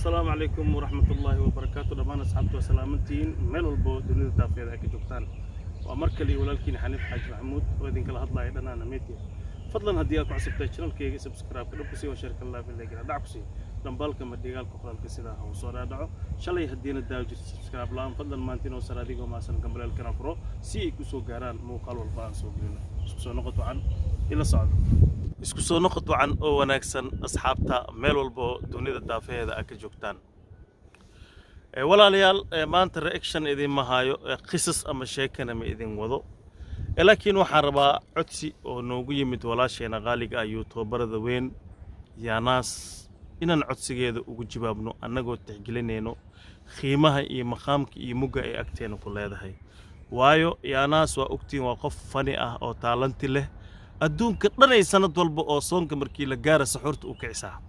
Asalaamu calaykum waraxmatullaahi wabarakaatu. Dhammaan asxaabta waa salaamantihiin meel walbo dunida daafeeda ay ka joogtaan. Waa mar kale walaalkiin Xaniif Xaaji Maxamuud oo idinkala hadlaya Dhanaana Media. Fadlan haddii aad ku cusubtahay channelkayga, subscribe-ka dhab ku sii oo share-ka laafilagina dhac ku sii, dhambaalka madhigaalka qoraalka sidaa ha uu soo dhaadhaco. Shalay haddiina daawo jirto subscribe la'aan, fadlan maanta inoo sar adigoo maasan gambaleelkana furo si ay ku soo gaaraan muuqaal walba aan soo gelino. Isku soo noqod wacan, ila socdo. Isku soo noqod wacan oo wanaagsan, asxaabta meel walbo dunida daafaheeda aad ka joogtaan. Walaalayaal, maanta reaction idinma hayo, qisas ama sheekana ma idin wado, laakiin waxaan rabaa codsi oo noogu yimid walaasheena qaaliga ah, youtuberada weyn Yaanaas, inaan codsigeeda ugu jawaabno annagoo tixgelinayno qiimaha iyo maqaamka iyo mugga ay agteena ku leedahay. Waayo Yaanaas waa ogtiin, waa qof funny ah oo talent leh. Adduunka dhanay sanad walba oo soonka markii la gaara saxuurta u kicisaa.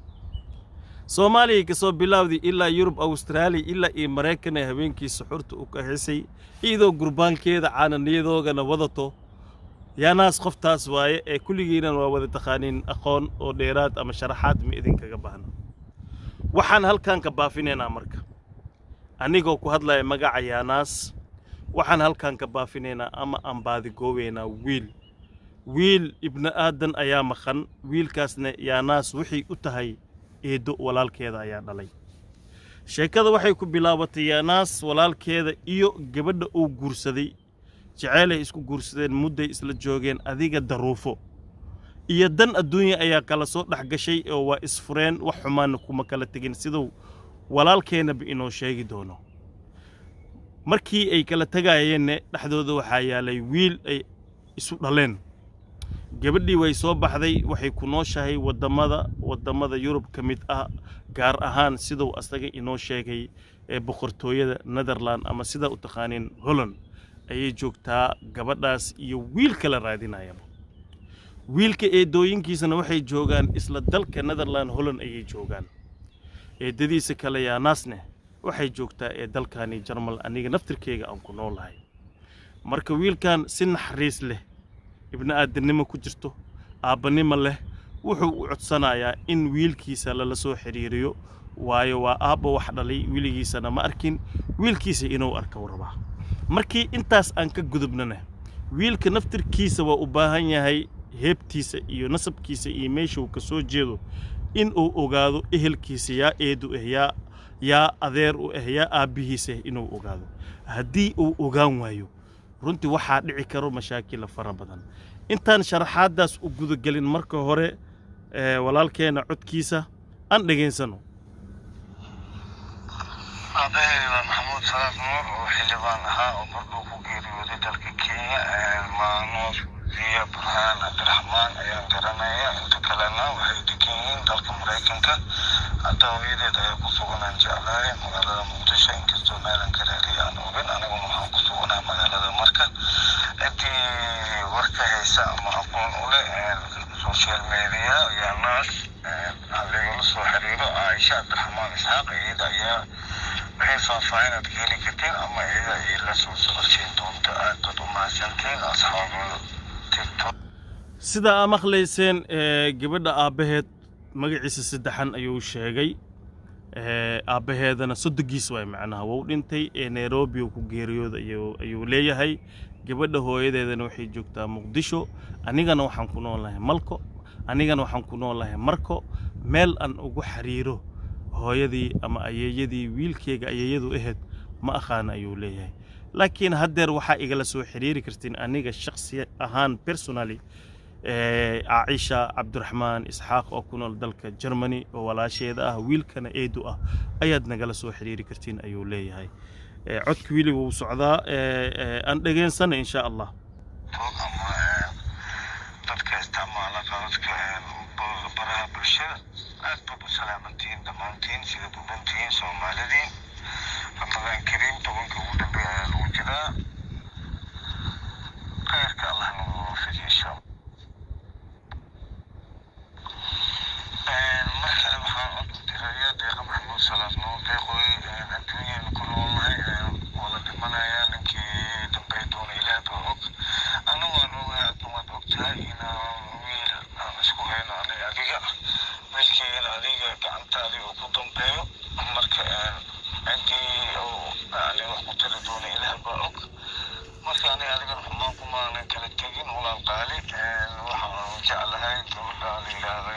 Soomaaliya kasoo bilaawday ilaa Yurub, Austraaliya, ilaa iyo Maraykan ee habeenkii suxuurta u kaxisay iyadoo gurbaankeeda caananiyadoogana wadato. Yaanaas qoftaas waaye ee kulligiinan waa wada taqaaniin, aqoon oo dheeraad ama sharaxaad ma idinkaga baahno. Waxaan halkan ka baafinaynaa marka, anigoo ku hadlaya magaca Yaanaas, waxaan halkan ka baafinaynaa ama aan baadigooweynaa wiil ibni aadan ayaa maqan. Wiilkaasna Yaanaas waxay u tahay eedo, walaalkeeda ayaa dhalay. Sheekada waxay ku bilaabatay Yaanaas walaalkeeda iyo gabadha uu guursaday jeceelay isku guursadeen, mudday isla joogeen. Adiga daruufo iyo dan adduunya ayaa kala soo dhex gashay oo waa isfureen. Wax xumaana kuma kala tegin, siduu walaalkeenaba inoo sheegi doono. Markii ay kala tegayeenna dhexdooda waxaa yaalay wiil ay isu dhaleen. Gabadhii way soo baxday, waxay ku nooshahay waddamada Yurub ka mid ah, gaar ahaan siduu asaga inoo sheegay ee boqortooyada Netherland ama sidaa u taqaaniin Holland ayay joogtaa gabadhaas iyo wiilka la raadinayaba. Wiilka eedooyinkiisana waxay joogaan isla dalka Netherland, Holland ayay joogaan. Eedadiisa kale Yaanaasne waxay joogtaa ee dalkani Jarmal, aniga naftirkeyga aan ku noolahay. Marka wiilkan si naxariis leh, ibni aadannimo ku jirto, aabbanimo leh, wuxuu u codsanayaa in wiilkiisa lala soo xiriiriyo. Waayo waa aabba wax dhalay, weligiisana ma arkin, wiilkiisa inuu arka u rabaa. Markii intaas aan ka gudubnana, wiilka naftirkiisa waa u baahan yahay heebtiisa iyo nasabkiisa iyo meesha uu ka soo jeedo in uu ogaado, ehelkiisa yaa eedu ah, yaa adeer u ah, yaa aabbihiisa ah inuu ogaado. Haddii uu ogaan waayo, runtii waxaa dhici karo mashaakila fara badan. Intaan sharaxaaddaas u gudagelin, marka hore walaalkeena codkiisa aan dhegaysano. Aabbahay waa Maxamuud Salaad Nuur oo xildhibaan ahaa oo mardhow ku geeriyooday dalka Kenya. Maanuur Ziya Burhaan Cabdiraxmaan ayaan garanaya. Inta kalena waxay degan yihiin dalka Maraykanka. Hadda hooyadeed ayaa ku suganaan jeclahay magaalada Muqdisho, inkastoo meelan ka raadiya aan ogin. Aniguna waxaan ku suganahay magaalada. Marka ciddii warka haysa ama aqoon u leh social media Yaanaas haligala soo xiriiro. Caaisha Cabdiraxmaan Isxaaq iyada ayaa waxay faahfaahin aad ka heli kartiin ama iyada ay la soo socodsiin doonta. Aad baad u mahadsantiin, asxaabada TikTok. Sida aa maqlayseen, gabadha aabbaheed magaciisa saddexan ayuu sheegay. Aabbaheedana soddogiis waay, macnaha wuu dhintay ee Nairobi uu ku geeriyooda ayuu leeyahay. Gabadha hooyadeedana waxay joogtaa Muqdisho. Anigana waxaan ku noolahay Malko, anigana waxaan ku noolahay Marko. Meel aan ugu xiriiro hooyadii ama ayeeyadii wiilkeyga ayeeyadu ahayd ma aqaana ayuu leeyahay. Laakiin haddeer waxaa igala soo xiriiri kartiin aniga shakhsi ahaan, personally, Caaisha Cabdiraxmaan Isxaaq oo ku nool dalka Germany oo walaasheeda ah, wiilkana eedu ah, ayaad nagala soo xiriiri kartiin ayuu leeyahay. Codka wili wuu socdaa, aan dhegaysana insha Allah. Ama dadka isticmaala qadadka baraha bulshada, aad baad u salaamantihiin dhammaantiin, sida dubantihiin Soomaalidiin. Ramadaan kariim. 10-ka ugu dambeeya ayaa lagu jiraa. Khayrka Allah nagu waafajiyo insha Allah. Mar kale waxaan cod u diraya Deeqa Maxamuud Salaad Nuur. Deeqooy, adduunyaynu ku noolnahay, waa la dhimanayaa. Ninkii dambey doona Ilaah baa og. Anna waan ogahay, adna waad og tahay inaan wiil aan isku hayno aniga adiga wiilkeygana. Adiga gacantaadii uu ku dambeeyo. Marka ciddii oo yani wax ku tari doona, Ilaah baa og. Marka aniga adigan xumaan kumaanan kala tegin, walaal qaali. Waxaan jeclahay gabadha la yidhaahdo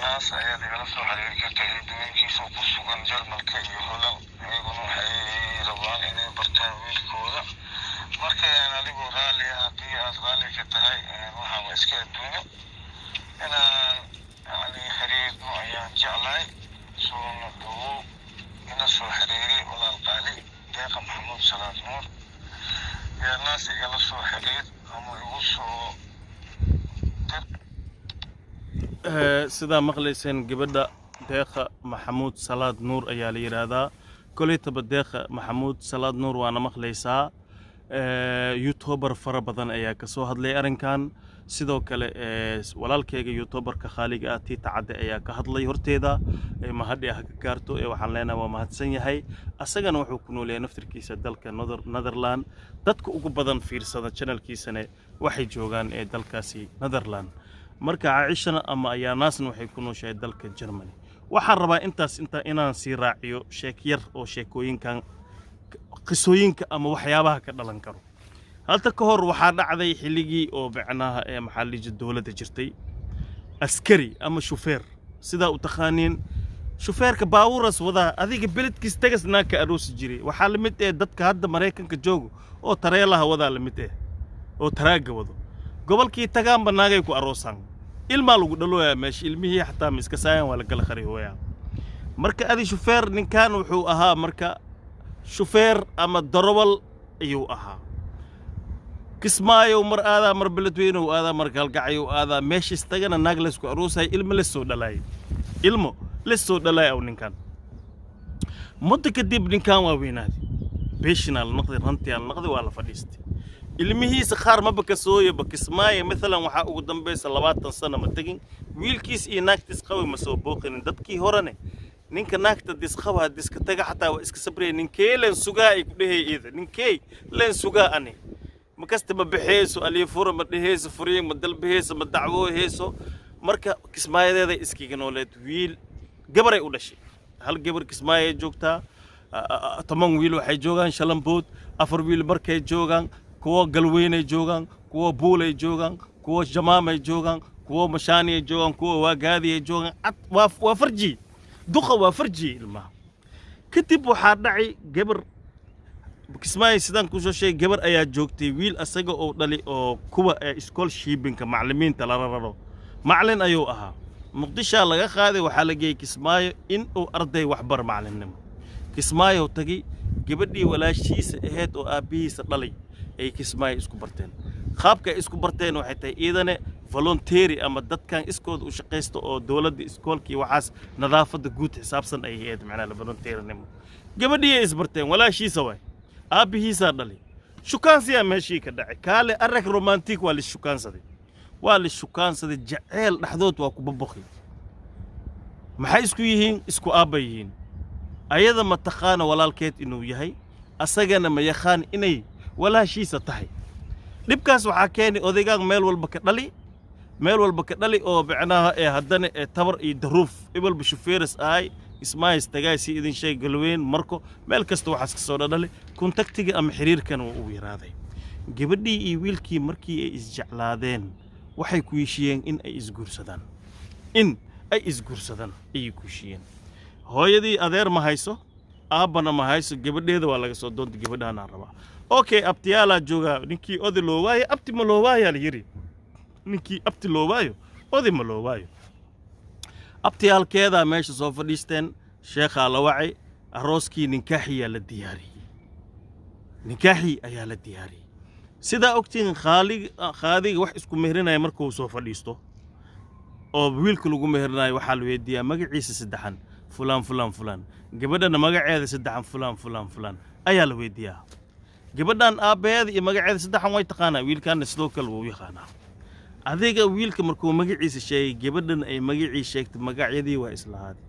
Naas ayaad igala soo xiriiri karta, eedooyinkiisa ku sugan Jarmalka iyo Holland. Iyaguna waxay rabaan inay bartaan wiilkooda. Marka adigoo raalli ah, haddii aad raalli ka tahay, waxaan waa iska adduunyo, inaan yani xiriirno ayaan jeclahay. Soona dhawow, ina soo xiriiri, walaal qaali. Deeqa Maxamuud Salaad Nuur, yaa Naas igala soo xiriir ama igu soo dir. Sidaa maqlayseen, gabadha Deeqa Maxamuud Salaad Nuur ayaa la yidhaahdaa. Koleytaba Deeqa Maxamuud Salaad Nuur waana maqlaysaa. YouTuber fara badan ayaa kasoo hadlay arrinkan. Sidoo kale walaalkeyga youtuberka khaaliga ah, Tiita Cadde, ayaa ka hadlay horteeda. Mahadhi ah ka gaarto ee waxaan leenahay waa mahadsan yahay. Asagana wuxuu ku nool yahay naftirkiisa dalka Netherland. Dadka ugu badan fiirsada channelkiisana waxay joogaan ee dalkaasi Netherland. Marka Caaishana ama Ayaanaasna waxay ku nooshahay dalka Germany. Waxaan rabaa intaas inta inaan sii raaciyo sheek yar oo sheekooyinkan, qisooyinka ama waxyaabaha ka dhalan karo. Halta ka hor waxaa dhacday xilligii oo macnaha ee maxaa la dhihi jiray dowladda jirtay, askari ama shufeer, sidaa u taqaaniin, shufeerka baabuuras wadaa, adiga beledkiis tagas naa ka aroosi jiray. Waxaa la mid eh dadka hadda Maraykanka joogo oo tareelaha wadaa la mid eh, oo taraagga wado. Gobolkii tagaanba naagay ku aroosaan, ilmaa lagu dhalooyaa meesha, ilmihii xataa ma iska saayaan, waa la kala qarihooyaa. Marka adi shufeer ninkan wuxuu ahaa, marka shufeer ama darowal ayuu ahaa. Kismaayow mar aadaa, mar Beledweynow aadaa, mar Gaalgacyow aadaa. Meeshiis tagana naag laysku aroosay, ilmo lasoo dhalaayay, ilmo lasoo dhalaay aw ninkan. Muddo kadib ninkan waa weynaaday, beeshinaa la noqday, rantiyaa la noqday, waa la fadhiistay. Ilmihiisa qaar maba kasooyaba Kismaayo. Maalan waxaa ugu dambaysa 20 sano ma tegin, wiilkiis iyo naagtiis qabi ma soo booqinin. Dadkii horene ninka naagta disqaba diska taga xataa waa iska sabraya. Ninkee leen sugaa, ay ku dhehey iyada, ninkey leen sugaa ani makasta, ma baxeyso, aliifura ma dheheyso, furiin ma dalbaheyso, ma dacwooheyso. Marka Kismaayadeeda iskiga nooleed. Wiil gabaray u dhashay, hal gabar Kismaayay joogtaa. 10 wiil waxay joogaan Shalambood, afar wiil markay joogaan, kuwo Galweynay joogaan, kuwo Buulay joogaan, kuwo Jamaamay joogaan, kuwo Mashaaniyay joogaan, kuwo Waagaadiyay joogaan. Cad waa farji duqa, waa farji ilmaha. Kadib waxaa dhacay gabar Kismaayo, sidaan kusoo sheegay, gabar ayaa joogtay. Wiil asaga oo dhali oo kuwa ee iskool shiibinka macallimiinta lala raro, macallin ayuu ahaa. Muqdishaa laga qaaday, waxaa la geeyey Kismaayo in uu arday waxbar macallinnimo. Kismaayo tagay, gabadhii walaashiisa ahayd oo aabbihiisa dhalay ay Kismaayo isku barteen. Qaabka ay isku barteen waxay tahay iidane voluntary ama dadkan iskooda u shaqaysta oo dowladda iskoolkii waxaas nadaafadda guud xisaabsan ay ahayd, macnaha voluntary-nimo. Gabadhii ay isbarteen, walaashiisa waay, aabbihiisaa dhalay. Shukaansiyaa meeshii ka dhacay. Kaale arag romantic, waa la shukaansaday, waa la shukaansaday. Jaceyl dhexdood waa ku baboqi. Maxay isku yihiin? Isku aabba yihiin. Ayada ma taqaana walaalkeed inuu yahay, asagana ma yaqaan inay walaashiisa tahay. Dhibkaas waxaa keenay odaygaan meel walba ka dhali, meel walba ka dhali, oo macnaha ee haddana ee tabar iyo daruuf ibalba shufeeris ahay. Ismaayis tagay, si idin sheeg, Galweyn, Marko, meel kasta waxaas ka soo dhadhali. Contactiga ama xiriirkana waa uu yaraaday. Gabadhii iyo wiilkii markii ay isjeclaadeen, waxay ku heshiiyeen in ay isguursadaan, in ay isguursadaan ayay ku heshiiyeen. Hooyadii adeer ma hayso, aabbana ma hayso. Gabadheeda waa laga soo doontay. Gabadhaanaa rabaa. Okay, abtiyaalaa joogaa. Ninkii oday loo waayo, abti ma loo waayaa la yidhi. Ninkii abti loo waayo, oday ma loo waayo. Abtiyaalkeedaa meesha soo fadhiisteen, sheekhaa la wacay, arooskii ninkaaxiyaa la diyaariyey, ninkaaxii ayaa la diyaariyey. Sidaa ogtihiin, khaalig khaadiga wax isku meherinaya markuu soo fadhiisto oo wiilka lagu meherinayo, waxaa la weydiiyaa magaciisa saddexan, fulaan fulaan fulaan. Gabadhana magaceeda saddexan, fulaan fulaan fulaan, ayaa la weydiiyaa. Gabadhan aabbaheeda iyo magaceeda saddexan way taqaanaa, wiilkaana sidoo kale wuu yaqaanaa. Adiga wiilka markuu magaciisa sheegay, gabadhan ay magacii sheegtay, magacyadii waa islahaadi.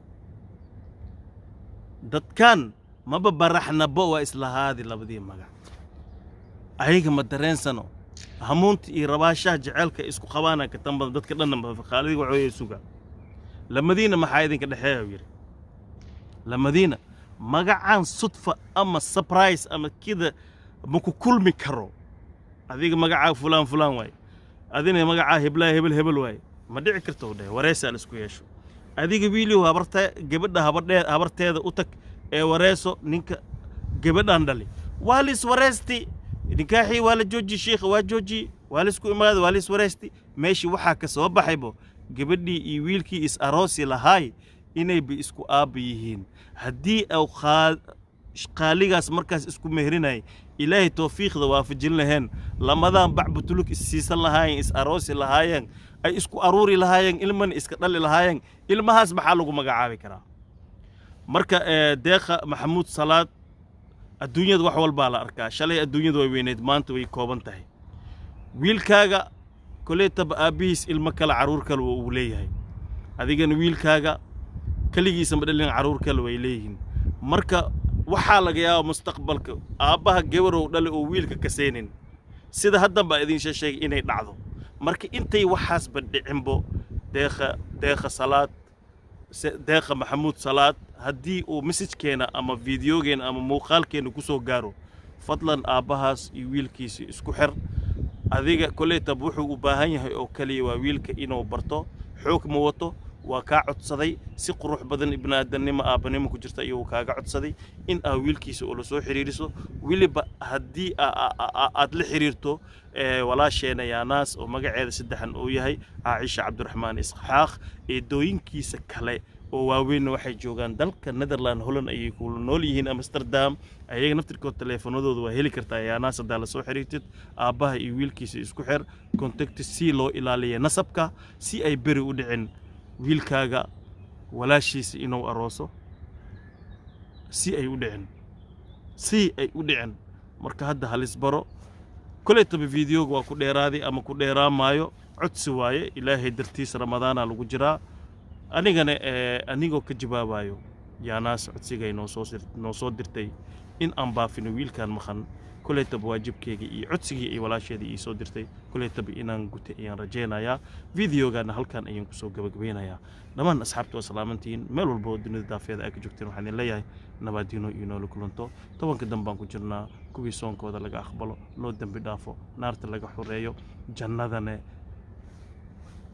Dadkan maba baraxnabo, waa islahaadi labadii magac. Ayaga ma dareensano hamuunta iyo rabaashaha jaceylka isku qabaana ka tan badan. Dadka dhanna khaalidii waxa weeye suga. Lamadiina maxaa idinka dhexeeya, uu yidhi. Lamadiina magacaan sudfa ama surprise ama kida ma ku kulmi karo. Adiga magacaa fulaan fulaan waaye, adina magacaa heblaa hebel hebel waaye, ma dhici karto, u dhahay. Wareesaa la isku yeesho. Adiga wiiliw habarta gabadha habadhee habarteeda u tag ee wareeso ninka gabadhan dhali. Waa lis wareesti, nikaaxii waa la jooji, shiikha waa jooji, waa laisku imaaday, waa lis wareesti. Meeshii waxaa ka soo baxaybo gabadhii iyo wiilkii is aroosi lahaay inayba isku aabba yihiin. Haddii au qaaligaas markaas isku meherinayay Ilaahay tawfiiqda waafajin laheen, lamadan bac butulug is siisan lahaayeen, is aroosi lahaayeen, ay isku aruuri lahaayeen, ilmana iska dhali lahaayeen. Ilmahaas maxaa lagu magacaabi karaa? Marka Deeqa Maxamuud Salaad, adduunyada wax walbaa la arkaa. Shalay adduunyada way weyneyd, maanta way kooban tahay. Wiilkaaga koleetaba aabbihiis ilmo kale, carruur kale uu leeyahay. Adigana wiilkaaga keligiisa ma dhalin, carruur kale way leeyihiin. Marka waxaa laga yaabaa mustaqbalka aabbaha gabarow dhali oo wiilka kasaynin, sida haddan baa idin sheegay, inay dhacdo. Marka intay waxaasba dhicinbo, Deeqa Salaad, Deeqa Maxamuud Salaad, haddii uu message-keena ama videogeena ama muuqaalkeena ku soo gaaro, fadlan aabbahaas iyo wiilkiisa isku xir. Adiga koleytab wuxuu u baahan yahay oo keliya waa wiilka inuu barto. Xoog ma wato, waa kaa codsaday si qurux badan, ibnaadannimo aabbanimo ku jirta ayuu kaaga codsaday in aa wiilkiisa ula soo xiriiriso. Weliba haddii aad la xiriirto walaasheena Yaanaas, oo magaceeda saddexan uu yahay Caaisha Cabdiraxmaan Isxaaq, eedooyinkiisa kale oo waaweynna waxay joogaan dalka Netherland, Holland ayay kula nool yihiin, Amsterdam. Ayaga naftirkood taleefanadooda waa heli kartaa. Yaanaas haddaa la soo xiriirtid, aabbaha iyo wiilkiisa isku xir, contact, si loo ilaaliya nasabka, si ay beri u dhicin wiilkaaga walaashiisa inuu arooso, si ay u dhicin, si ay u dhicin. Marka hadda halis baro. Kolaytaba videoga waa ku dheeraaday ama ku dheeraan maayo, codsi waaye. Ilaahay dartiis, Ramadaana lagu jiraa. Anigana anigoo ka jawaabayo Yaanaas codsigay noo soo dirtay in aan baafino wiilkan maqan, kolaytaba waajibkeyga iyo codsigii ay walaasheeda ii soo dirtay kolaytaba inaan gutay ayaan rajaynayaa. Videogana halkan ayaan kusoo gabagabeynayaa. Dhammaan asxaabta waa salaamantihiin meel walba oo dunida daafeeda ay ka joogteen. Waxaan idin leeyahay nabaadiino iyo noola kulanto. 10-ka dambaan ku jirnaa, kuwii soonkooda laga aqbalo, loo dembi dhaafo, naarta laga xoreeyo, jannadane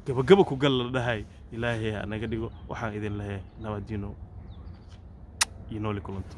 gabagaba ku gal la dhahay, Ilaahay ha naga dhigo. Waxaan idin leeyahay nabaadiino iyo nooli kulanto.